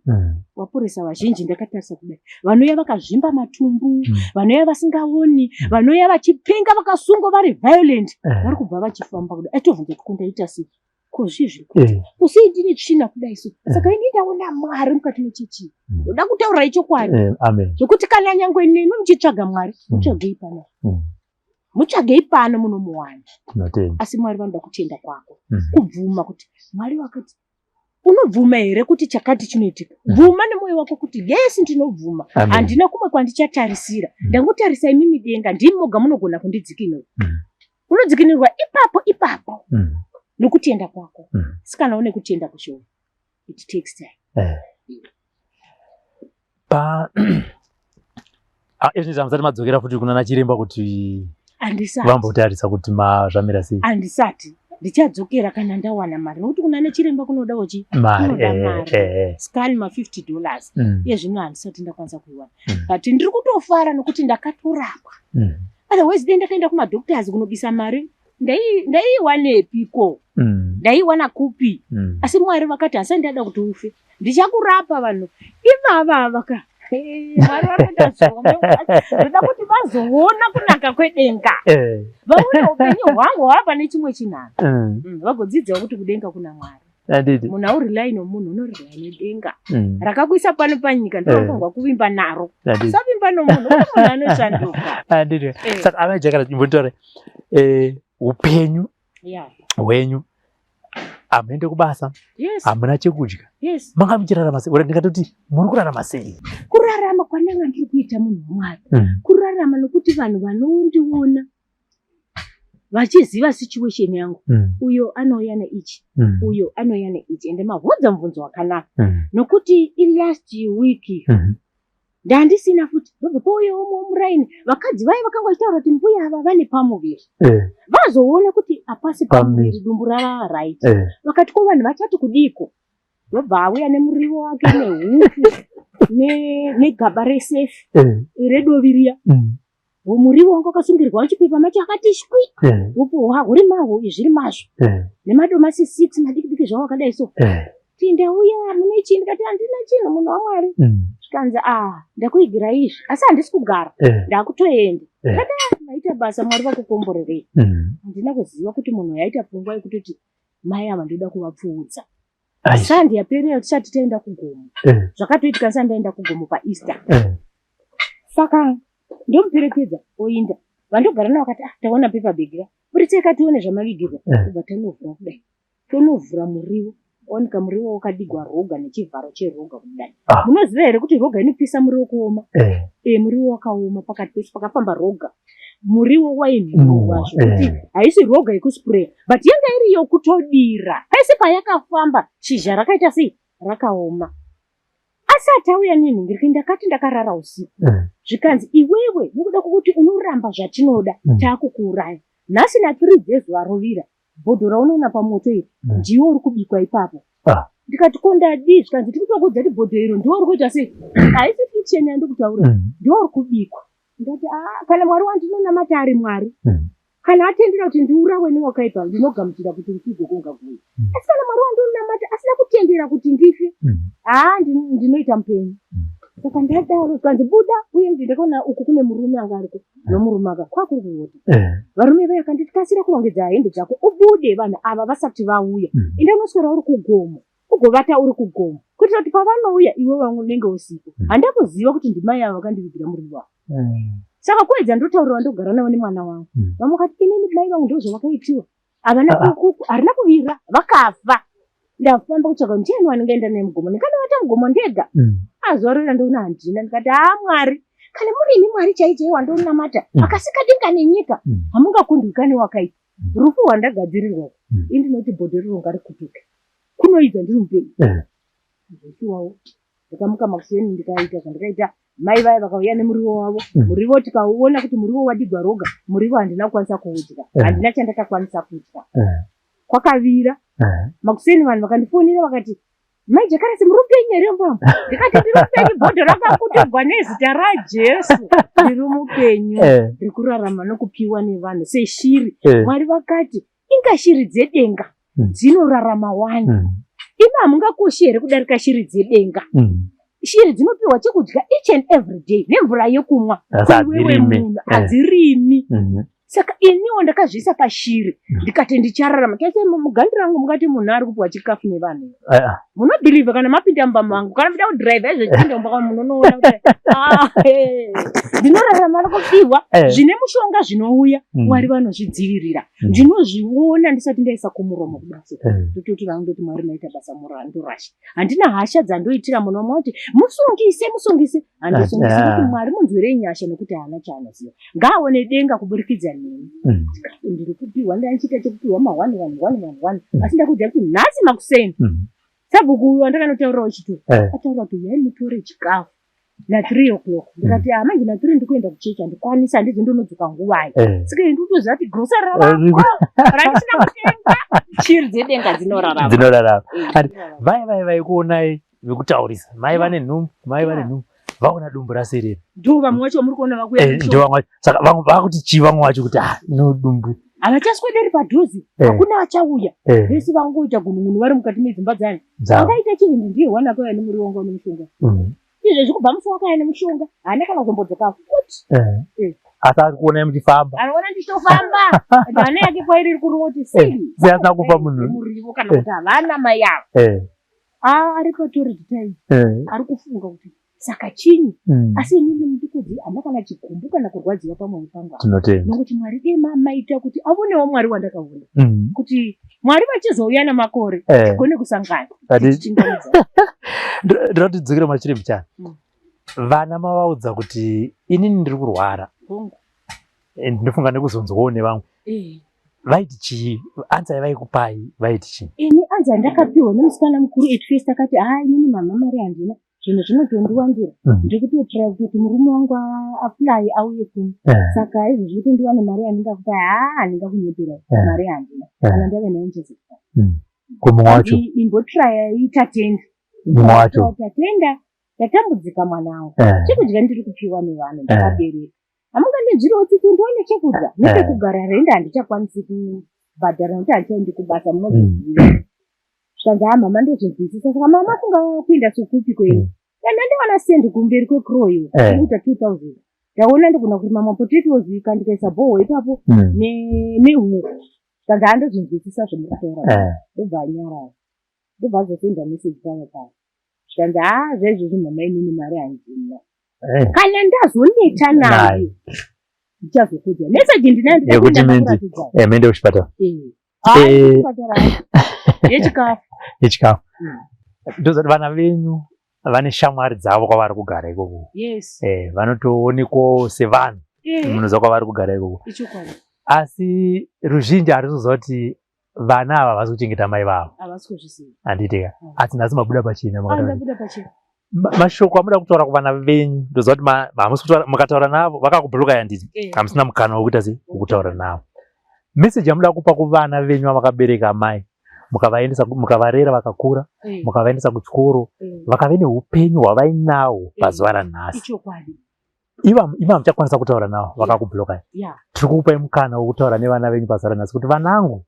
wapurisa vazhinji ndakatarisa kudai vanouya vakazvimba matumbu, vanouya vasingaoni, vanouya vachipenga vakasungwa vari violent, vari kubva vachifamba kudai. Aitobvunza kuti kundaita sei? Ko zvii zviri kuitika? Ko sei ndine tsvina kudai so? Saka ini ndaona Mwari mukati mechechi. Ndoda kutaura ichokwadi. Amen. Zvekuti kana nyangwe nemi muchitsvaga Mwari, mutsvagei pano. Mutsvagei pano munomuwana. Tinotenda. Asi Mwari vanoda kutenda kwako. Kubvuma kuti Mwari wakati unobvuma here kuti chakati chinoitika? Bvuma nemwoyo wako kuti yes ndinobvuma. Handina kumwe kwandichatarisira. Ndangotarisa imimi denga, ndimi moga munogona kundidzikinura. Unodzikinurwa ipapo ipapo nokutenda kwako. Asi kana une kutenda kushoma, it takes time. Izvi hamusati madzokera futi kuna nachiremba kuti vambotarisa kuti zvamira sei? Handisati. Ndichadzokera kana ndawana mari, nokuti kuna nechiremba kunodawo chi Mari. Kunoda mari. Scan ma $50. Iye zvino handisati ndakwanisa kuiwana. But ndiri kutofara nokuti ndakatorapwa. Otherwise dai ndakaenda kumadoctors kunobisa mari, ndaiiwanepiko? Ndaiwana kupi? Asi Mwari vakati hasai ndada kuti ufe, ndichakurapa. Vanhu ivava ava ka, Mwari vari kuita zvombe. Ndoda kuti vazoona kunaka kwedenga, vaone upenyu hwangu hwava pane chimwe chinhano. Vagodzidzawo kuti kudenga kuna Mwari. Handiti. Munhu haurely nomunhu, unorely nedenga rakakuisa pano panyika. Ndinofanirwa kuvimba naro. Usavimba nomunhu, kuti munhu anoshanduka. Handiti. Saka amai Jakara, chimbonditaure upenyu hwenyu. Hamuende kubasa, hamuna chekudya, manga muchirarama sei? Ora ndingatoti muri kurarama sei? Kurarama kwandanga ndiri kuita, munhu waMwari, kurarama nokuti vanhu vanondiona vachiziva situation yangu. Uyo anouya neichi, uyo anouya neichi. Ende mabvunza mubvunzo wakanaka, nokuti ilast week ndandisina futi. Ndobva pauya umwe womuraini, vakadzi vaya vakanga vachitaura kuti mbuya ava vane pamuviri. Vazoona kuti hapasi pamuviri, dumbu rava right. Vakati, "Ko vanhu vachati kudiko?" Ndobva auya nemuriwo wake nehuku negaba reSurf redovi riya. Muriwo wanga wakasungirwa muchipepa macho akati shwi. Upo huri mahwo, zviri mazvo, nemadomasi 6 madiki diki zvavo akadai so. Ti ndauya, mune chii? Ndikati, "Handina chinhu, munhu waMwari." Zvikanzi, "A, ndakuigirai izvi, asi handisi kugara, ndakutoenda." Ndikati, "Ah, maita basa, Mwari vakukomborerei." Handina kuziva kuti munhu yaita pfungwa yekutoti mai ava ndoda kuvapfuudza. Sandi yaperera tisati taenda kugomo. Zvakatoitika ndisati ndaenda kugomo paEaster. Saka ndomuperekedza oinda, vandogara navo vakati, "Ah, taona paper bag ra, buritsai tione zvamavigirwa." Kubva tanovhura kudai, tonovhura muriwo, waoneka muriwo wakadigwa roga nechivharo cheroga kudai. Munoziva here kuti roga inopisa muriwo kuoma? Muriwo wakaoma pakati pese pakafamba roga, muriwo wainhuhwa Nhuhwa, zvokuti haisi roga yekuspreya, but yanga iri yokutodira pese payakafamba, shizha rakaita sei, rakaoma. Asati auya nenhingiriki, ndakati ndakarara usiku, zvikanzi, "Iwewe, nokuda kwokuti unoramba zvatinoda, taakukuuraya nhasi na3 dzezuva rovira. Bhodho raunoona pamoto iri, ndiwo uri kubikwa ipapo." Ndikati, "Ko ndadii?" Zvikanzi, "Tiri kutokuudza kuti bhodho iro ndiwo uri kuita sei." Haisi fiction yandikutaura. "Ndiwo uri kubikwa." Ndati, "Aa, kana Mwari wandinonamata ari Mwari, kana atendera kuti ndiurawe newakaipa, ndinogamuchira kuti rufu igokongaguya. Asi kana Mwari wandinonamata asina kutendera kuti ndife, haa, ndinoita mupenyu." Saka ndadaro, zvikanzi, "Buda uye." Ndakaona uku kune murume anga ariko nomurume aka kwakuri kuwota. Varume vaya kanditi, "Kasira kurongedza hembe dzako ubude vanhu ava vasati vauya. Enda unoswera uri kugomo, ugovata uri kugomo, kuitira kuti pavanouya iwe unenge usipo." Handina kuziva kuti ndimai ava vakandivigira muriwo ava. Saka kuedza ndotaurira ndogara navo nemwana wangu. Vamwe vakati, "Inini mai vangu ndozvavakaitiwa, havana harina kuvira, vakafa." Ndafamba kutsvaka ndiani wandingaenda naye mugomo, ndikanovata mugomo ndega. Azuva rora ndoona handina. Ndikati, "Haa, Mwari, kana muri imi Mwari chai chai wandonamata, akasika denga nenyika, hamungakundwikani wakaipa. Rufu rwandagadzirirwa ini, ndinoti bhodho riro ngarikutuke, kunoidza ndiri mupenyu." Zveshuwawo, ndakamuka makuseni, ndikaita zvandikaita. Mai vaya vakauya nemuriwo wavo. Muriwo tikauona kuti muriwo wadigwa roga. Muriwo handina kukwanisa kuudya. Handina chandakakwanisa kudya. Kwakavira. Makuseni vanhu vakandifonera vakati, "Mai Jakarasi, muri mupenyu here mbamo?" Ndikati, "Ndiri mupenyu, bhodho rakakuturwa nezita raJesu, ndiri mupenyu." Ndiri kurarama nokupiwa nevanhu seshiri. Mwari vakati, "Inga shiri dzedenga dzinorarama wani, imi hamungakoshi here kudarika shiri dzedenga?" Shiri dzinopiwa chekudya each and every day nemvura yekumwa. Asi Iwewe hadzirimi. munhu hadzirimi. Saka iniwo ndakazviisa pashiri, ndikati ndichararama. Tese mugandi rangu mungati munhu ari kupiwa chikafu nevanhu? Munobhilivha kana mapinda mumba mangu, kana muda kudhiraivha izvechipinda mumba kwangu, munonoona kuti ah, ndinorarama nokupiwa. Zvine mushonga zvinouya, Mwari vanozvidzivirira. Ndinozviona ndisati ndaisa kumuromo kudai. Ndototi vangu, ndoti, "Mwari maita basa." Ndorasha, handina hasha dzandoitira munhu. Wamwe kuti, "Musungise, musungise." Handisungisi, kuti Mwari munzwirei nyasha, nokuti haana chaanoziva. Ngaaone denga kuburikidza neni. Ndiri kupiwa, ndandichiita chekupiwa ma1 1 1 1 1. Asi ndakuudza kuti nhasi makuseni, sabhuku uyu wandakanotaurirawo chitoro ataura kuti, "Uyai mutore chikafu." Na3 o'clock ndikati, ah, manje na3 ndikuenda kuchechi, handikwanisi, handizi ndonodzoka nguvai. Saka ini ndikutoziva kuti grocery ravako randisina kutenga, shiri dzedenga dzinorarama. Dzinorarama. Dzinorarama. Vai vaikuonai vekutaurisa, mai vane nhumbu, mai vane nhumbu, vaona dumbu raserera. Ndo vamwe vacho muri kuona vakuya. Ndo vamwe vacho. Saka vamwe vakuti chii? Vamwe vacho kuti, ah, ino dumbu. Havachaswederi padhuze. Hakuna achauya. Vese vangoita gunun'unu vari mukati medzimba dzani. Dzavo. Angaita chivindi ndiye wana akauya nemuriwo wanga une mushonga. Izvezvi kubva musi wakauya nemushonga, haana kana kuzombodzoka futi. Asi ari kuonai muchifamba. Anoona ndichitofamba, hana yake kwairi iri kurova kuti sei Sei asina kupa munhu? Muriwo kana kuti havana mai ava. Ah, ari patori time ari kufunga kuti saka chinyi. Asi inini mundikudzi, handina kana chigumbu kana kurwadziwa pamwoyo pangu apa. Tinotenda. Nokuti Mwari dei maita kuti aonewo Mwari wandakaona, kuti Mwari vachizouya namakore tigone kusangana tichichingamidza. Ndinoda kuti dzokere mashure muchana. Vana mavaudza kuti inini ndiri kurwara? Hongu. Ndinofunga nekuzonzwawo nevamwe. Vaiti chii? Answer yavaikupai vaiti chii? Ini answer ndakapiwa nemusikana mukuru at first akati, ha, inini mama mari handina, zvinhu zvinotondiwandira. Ndiri kutotraya kutoti murume wangu apply auye kuno. Saka izvozvi kuti ndiwane mari yandingakupai, haa, handingakunyepera. Mari handina. Kana ndave nayo ndichazokupa. Kumumwe wacho? Imbotraya, Tatenda. Mumwe wacho? Tatenda, ndatambudzika mwanangu. Chekudya ndiri kupiwa nevanhu ndakabereka. Hamungandinzwiriwo tsitsi ndiwane chekudya nepekugara? Renda handichakwanisi kubhadhara nekuti handichaendi kubasa, munozviziva. Zvikanzi, ha, mama, ndozvinzwisisa. Saka mama funga kuenda sokupi kwenyu? Kana ndawana sendi kumberi kwecrow iwo ikuita 2000, ndaona ndigona kurima mapotatoes, kandikaisa borehole ipapo nehuku. Zvikanzi, ha, ndozvinzwisisa zvamuri kutaura. Ndobva anyarara, ndobva azosenda message paya paya, zvikanzi, ha, zvaizvozvi mama, inini mari handina. Kana ndazoneta naye ndichazokudya. Message ndinayo. Yekuti Ndikuratidza. Muende kuchipatara. Yechikafu. Yechikafu. Ndozati vana venyu vane shamwari dzavo kwavari kugara ikoko. Yes. Vanotoonekwawo sevanhu munoziva kwavari kugara ikoko. Ichokwadi. Asi ruzhinji harisi kuti vana ava havasi kuchengeta mai vavo. Havasi kuzviziva. Handitika? Asi nhasi mabuda pachena. Ah, Makataura. Ndabuda pachena. Mashoko amuda kutaura kuvana venyu, ndoziva kuti hamusi kutaura, mukataura navo vakakubhuruka, yanditi hamusina mukana wekuita sei, wekutaura navo. Meseji yamuda kupa kuvana venyu vamakabereka, amai, mukavaendesa, mukavarera vakakura, mukavaendesa kuchikoro, vakave neupenyu hwavainawo pazuva ranhasi, Ichokwadi. Ivo hamuchakwanisa kutaura navo, vakakubhulokai. Tiri kukupai mukana wekutaura nevana venyu pazuva ranhasi kuti, vanangu,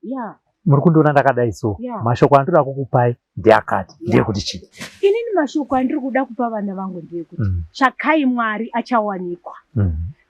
muri kundiona ndakadai, so mashoko andoda kukupai ndeakati, ndeyekuti chii? Inini mashoko andiri kuda kupa vana vangu ndeyekuti, tsvakai Mwari achawanikwa,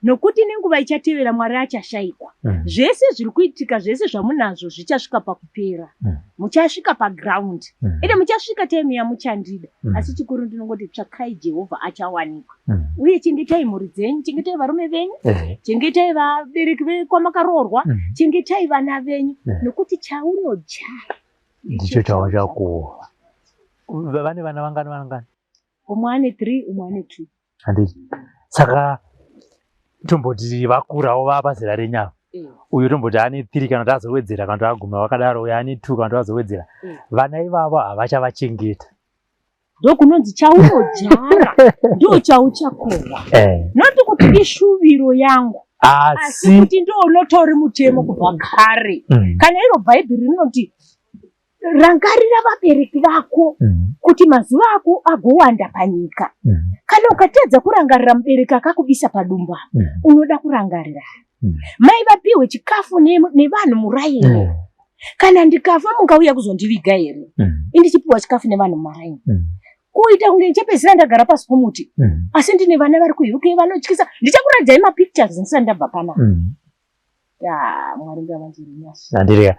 nokuti nenguva ichatevera Mwari achashayikwa. Zvese zviri kuitika, zvese zvamunazvo zvichasvika pakupera. Muchasvika paground, ende muchasvika time yamuchandida. Asi chikuru ndinongoti tsvakai Jehovha achawanikwa. Uye chengetai mhuri dzenyu, chengetai varume venyu, chengetai vabereki vekwamakaroorwa, chengetai vana venyu, nokuti chaunodyara ndicho chauchakohwa. Vane vana vangani, vangani? Umwe ane 3, umwe ane 2. Handiti? Saka tomboti vakurawo, vapazera renyu ava. Uyu tomboti ane 3 kana kuti azowedzera, kana kuti aguma vakadaro. Uyu ane 2 kana kuti azowedzera. Vana ivavo havachavachengeta. Ndokunonzi chaunodyara ndo chauchakohwa. Noti kuti ishuviro yangu, asi asi kuti ndo unotori mutemo kubva kare. Kana iro Bhaibheri rinoti, rangarira vabereki vako kuti mazuva ako agowanda panyika. Kana ukatadza kurangarira mubereki akakubisa padumbu apa, unoda kurangarira mai vapiwe chikafu nevanhu muraini? Kana ndikafa, mungauya kuzondiviga here indichipiwa chikafu nevanhu mumaraini, kuita kunge ndichapedzisira ndagara pasi pomuti? Asi ndine vana vari kuUK vanotyisa. Ndichakuratidzai mapictures ndisati ndabva panapa. Ya, Mwari ngavanzwire nyasha. Handirika.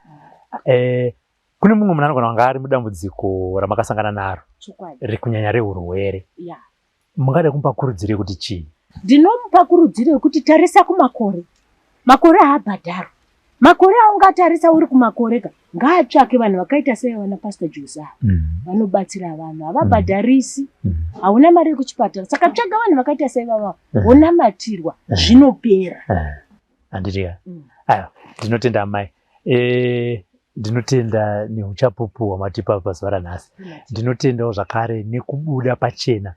Kune mumwe munhu anogona kunge ari mudambudziko ramakasangana naro, rekunyanya reurwere, mungada kumupa kurudziro yekuti chii? Ndinomupa kurudziro yekuti tarisa kumakore. Makore haabhadharwi. Makore aungatarisa uri kumakore ka, ngaatsvake vanhu vakaita sevana Pastor Jose ava. Vanobatsira vanhu, havabhadharisi. Hauna mari yekuchipatara, saka tsvaga vanhu vakaita seivava, wonamatirwa, zvinopera. Handitika? Aiwa, ndinotenda amai. Ndinotenda neuchapupu hwamatipa pazuva ranhasi. Ndinotendawo zvakare nekubuda pachena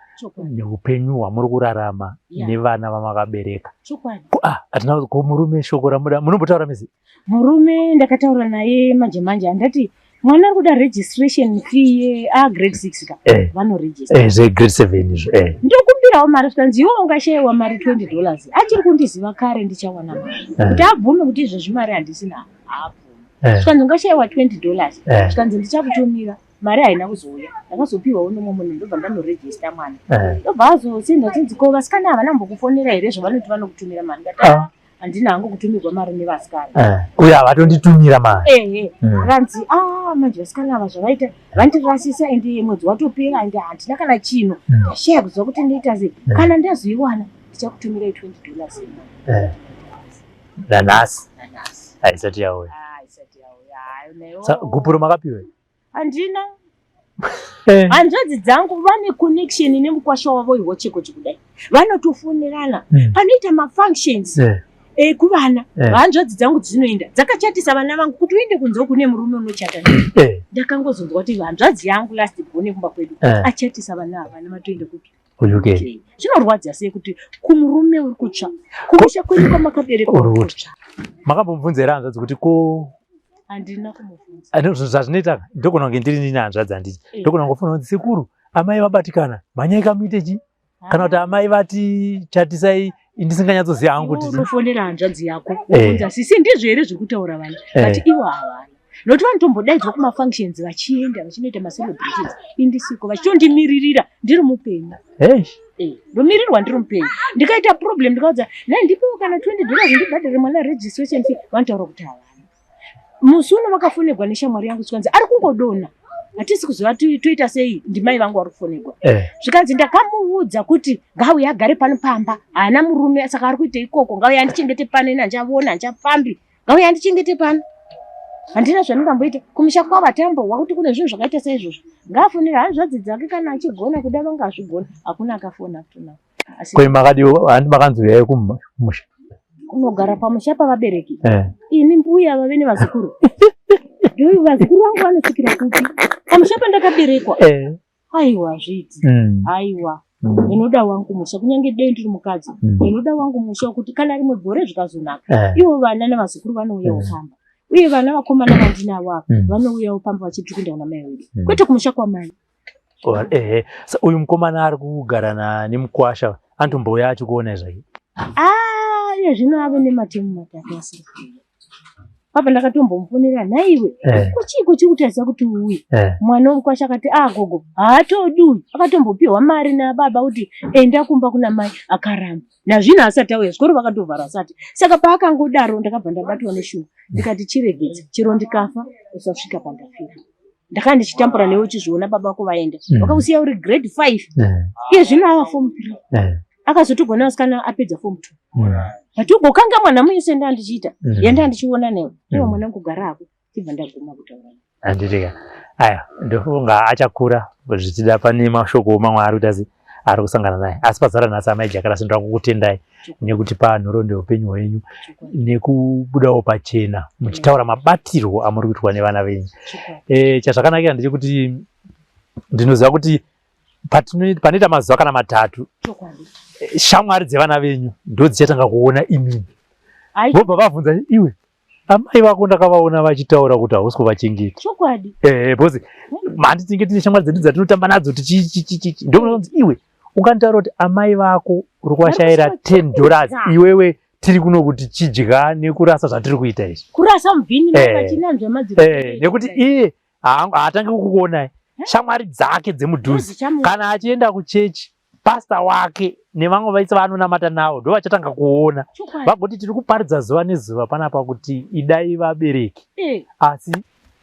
neupenyu hwamuri kurarama nevana vamakabereka. Ah, hatina ko murume shoko ramuda munombotaura mese? Murume ndakataura naye manje manje andati mwana ari kuda registration fee ye a grade 6 ka eh. vanoregister eh, zve grade 7 izvo eh. Ndokumbirawo mari zvikanzi iwe ungashayiwa mari 20 dollars achiri kundiziva kare ndichawana mari kuti abvume kuti izvezvi mari handisina haabvumi. Zvikanzi ungashayiwa 20 dollars zvikanzi ndichakutumira mari haina kuzouya ndakazopiwawo nomwe munhu ndobva ndanoregista mwana ndobva azosenda chinzi ko vasikana havana kumbokufonera here zvavanoti vanokutumira mari ndati ah. Handina hangu kutumirwa mari nevasikana uye havatonditumira mari ehe ranzi a ah, manje vasikana ava zvavaita vandirasisa ende mwedzi watopera ende handina kana chinhu ndashaya kuziva kuti ndoita sei kana ndazoiwana ndichakutumirai 20 dollars Nanhasi haisati yauya. Gupuro makapiwa? Handina. Hanzvadzi dzangu vane connection nemukwasha wavo ihocheko chikudai. Vanotofonerana. Panoita mafunctions. Kuvana hanzvadzi dzangu dzinoenda dzakachatisa vana vangu kuti uende kunze kune murume unochata. Ndakangozonzwa kuti hanzvadzi yangu last born kumba kwedu achatisa vana ava vana vatoenda kupi? kuUK. Zvinorwadza sei kuti kumurume uri kutsva kumusha kwenyu kwamakaberekwa uri kutsva. Makambomubvunza here hanzvadzi kuti ko handina kumubvunza. Zvazvinoita ndogona kunge ndiri nini hanzvadzi handiti ndogona kungofona kuti sekuru amai vabatikana mhanyai kamuite chii kana kuti amai vati chatisai ndisinganyatsoziva hangu kuti unofonera hanzvadzi yako wobvunza sisi ndizvo here zviri kutaura vana but ivo havana nokuti vanotombodaidzwa kumafunctions vachienda vachinoita macelebrations indisiko vachitondimiririra ndiri mupenyu ndomirirwa ndiri mupenyu ndikaita problem ndikaudza nai ndipewo kana 20 dollars ndibhadhare mwana registration fee vanotaura kuti havana musi uno vakafonegwa neshamwari yangu zvikanzi ari kungodona hatisi kuziva toita sei ndimai vangu vari kufonegwa zvikanzi ndakamuudza kuti ngauye agare pano pamba haana murume saka ari kuita ikoko ngauye andichengete pano ini handichaona handichafambi ngauye andichengete pano handina zvandingamboita kumusha kwavo hatambohwa kuti kune zvinhu zvakaita saizvozvo ngaafonere hanzvadzi dzake kana achigona kuda vanga azvigona hakuna akafona up to now Asi Ko makadi handi makanzi uyai kumusha kunogara pamusha pavabereki ini mbuya vave nevazukuru ndoyu vazukuru vangu vanosvikira kupi pamusha pandakaberekwa Aiwa hazviiti. Aiwa. Ndinoda wangu musha kunyange dei ndiri mukadzi. Ndinoda wangu musha wekuti kana rimwe gore zvikazonaka. Ivo vana nevazukuru vanouyawo pamba. Uye vana vakomana vandinavo ava vanouyawo pamba vachiti kuenda kuna mai vedu. Kwete kumusha kwamai. Ehe. So, uyu mukomana ari kugara nemukwasha anotombouya achikuona zvake. Ah, iye zvino ave nematemu matatu asiri kuuya. Papa ndakatombomufonera nhaiwe kuchiiko chiri kutaridza kuti uuye mwana wemukwasha akati ah gogo haatodi uyu akatombopiwa mari nababa kuti enda kumba kuna mai akaramba nazvino asati auya zvikoro vakatovhara asati saka paakangodaro ndakabva ndabatwa neshungu ndikati chiregedza chero ndikafa usasvika pandafira ndakanga ndichitambura newe uchizviona baba vako vaenda vakakusiya uri grade 5 iye zvino ava form 3 akazotogona vasikana apedza form 2 but ugokanga mwana muyese ndaa ndichiita yandaa ndichiona newe iwe mwana kugara hako tibva ndaguma kutaura handitika aya ndofunga achakura zvichida pane mashoko mamwe ari kuita ari kusangana naye asi pazuva ranhasi amai Jakarasi ndoda kukutendai nekutipa nhoroondo yeupenyu hwenyu nekubudawo pachena muchitaura mabatirwo amuri kuitwa nevana venyu. Chazvakanakira ndechekuti ndinoziva kuti panoita mazuva kana matatu shamwari dzevana venyu ndodzichatanga kuona imimi vobva vabvunza iwe amai vako ndakavaona vachitaura kuti hausi kuvachengeta. Chokwadi. Because mhandi tinenge tine shamwari dzedu dzatinotamba nadzo tichichichichi ndokunonzi iwe unganitaura kuti amai vako uri kuvashayira 10 dollars iwewe tiri kuno kuti chidya nekurasa zvatiri kuita izvi. Kurasa mubhini vachinanzva madziro. Nekuti iye haatangi kukuonai shamwari dzake dzemudhuze kana achienda kuchechi pasta wake nevamwe vaise vaanonamata navo ndo vachatanga kuona vagoti tiri kuparidza zuva nezuva panapa kuti idai vabereki asi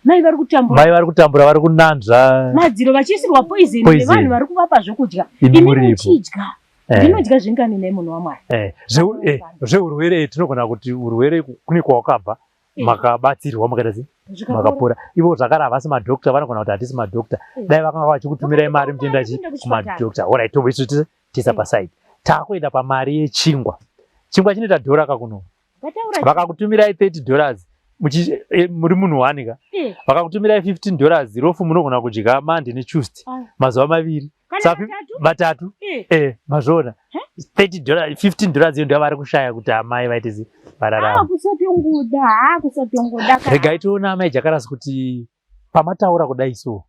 mai vari kutambura mai vari kutambura vari kunanzva madziro vachiisirwa poison nevanhu vari kuvapa zvokudya imi muchidya ndinodya zvingani nhai munhu waMwari zveurwere tinogona kuti urwere kune kwawakabva makabatsirwa makaita sei makapora ivo zvakare havasi madhokta vanogona kuti hatisi madhokta dai vakanga vachikutumirai mari muchienda chi kumadhokta orit tomboisu tisa paside takuenda pamari yechingwa chingwa chinoita dhora kakuno vakakutumirai 30 dollars Eh, muri munhu wani ka eh. vakakutumirai 15 dollars rofu munogona kudya Monday neTuesday ah. mazuva maviri matatu eh, eh mazvoona 30 dollars 15 dollars iyo ndiyo vari kushaya kuti amai vaite zi vararama ah, kusatongoda ah, kusatongoda regai tiona amai Jakarasi kuti pamataura kudai so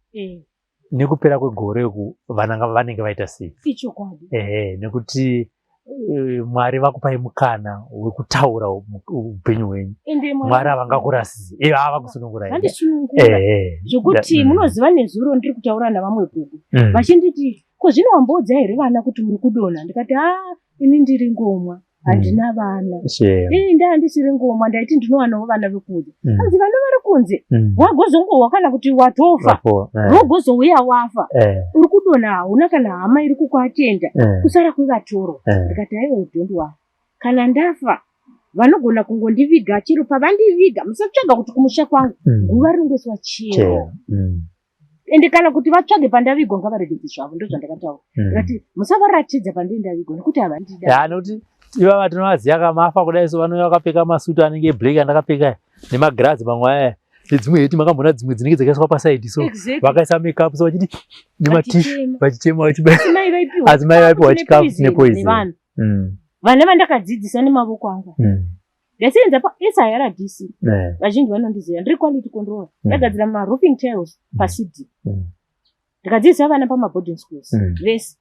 nekupera kwegore uku vana vanenge vaita sei ichokwadi ehe nekuti eh, Mwari vakupai mukana wekutaura upenyu hwenyu. Mwari havangakurasisi ivo havakusunungurai vandisunungura zvekuti munoziva nezuro ndiri kutaura navamwe gogo vachinditi ko zvino wamboudza here vana kuti uri kudonha ndikati a ini ndiri ngomwa handina vana ini ndaa ndisiri ngomwa ndaiti ndinowanawo vana vekudya hanzi vana vari kunze wagozongohwa kana kuti watofa rogozouya wafa uri kudonha hauna kana hama iri kukuatenda kusara kwevatorwa ndikati aiwa don't worry kana ndafa vanogona kungondiviga chero pavandiviga musatsvaga kuti kumusha kwangu guva rinongoiswa chero ende kana kuti vatsvage pandavigwa ngavaregedze zvavo ndozvandakataura ndikati musavaratidza pandii ndavigwa nekuti havandida ya nekuti ivava tinovaziva kamafa kudai so vanouya vakapfeka masutu anenge eblack andakapfeka nemagirazi mamwe aya nedzimwe heti makamboona dzimwe dzinenge dzakaiswa pasaidi so vakaisa makeup so vachiti nematishu vachichema asi mai vaipiwa chikafu nepoison Vana vandakadzidzisa nemavoko angu ndasevenza paSIRDC vazhinji vanondiziva ndiri quality control ndagadzira maroofing tiles paCD ndikadzidzisa vana pamaboarding schools vese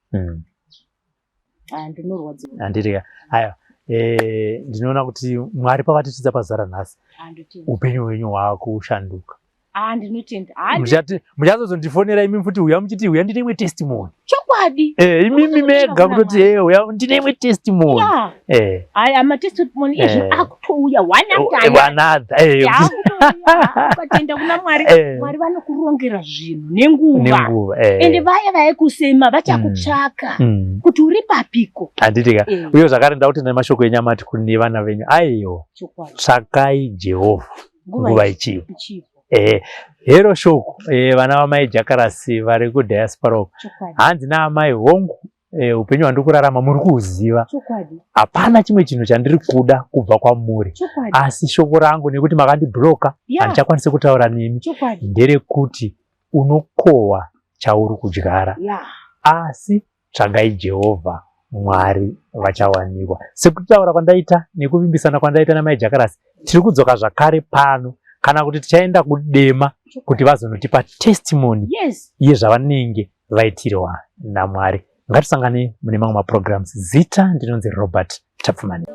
ah, ndinorwadziwa handirika aiwa eh, ndinoona kuti Mwari pavatitidza pazuva ranhasi Ah, ndotenda upenyu hwenyu hwakushanduka ah ndinotenda Ah, Muchazozondifonera imi futi uya muchiti uya ndine imwe testimony chokwadi eh, imimi mega kutoti eh, uya ndine imwe testimony ya eh, aya matestimony izvo akutouya one after another. another eh, Yaakutouya, ukatenda kuna Mwari Mwari vanokurongera zvinhu nenguva nenguva eh. ende vaya vaikusema vachakutsvaka kuti uri papiko Handiti ka uye zvakare nda kuti nemashoko enyamati kune vana venyu aiyo chokwadi tsvakai Jehovha nguva ichipo ichipo hero shoko vana vamai Jakarasi vari kudiaspora uko chokwadi hanzi naamai hongu upenyu hwandiri kurarama muri kuhuziva chokwadi hapana chimwe chinhu chandiri kuda kubva kwamuri chokwadi asi shoko rangu nekuti makandibhuroka handichakwanisi kutaura nemi chokwadi nderekuti unokohwa chauri kudyara asi tsvagai Jehovha Mwari vachawanikwa sekutaura kwandaita nekuvimbisana kwandaita namai Jakarasi tiri kudzoka zvakare pano kana kuti tichaenda kudema kuti vazonotipa testimony yezvavanenge vaitirwa naMwari ngatisangane mune mamwe maprograms zita ndinonzi Robert Tapfumani.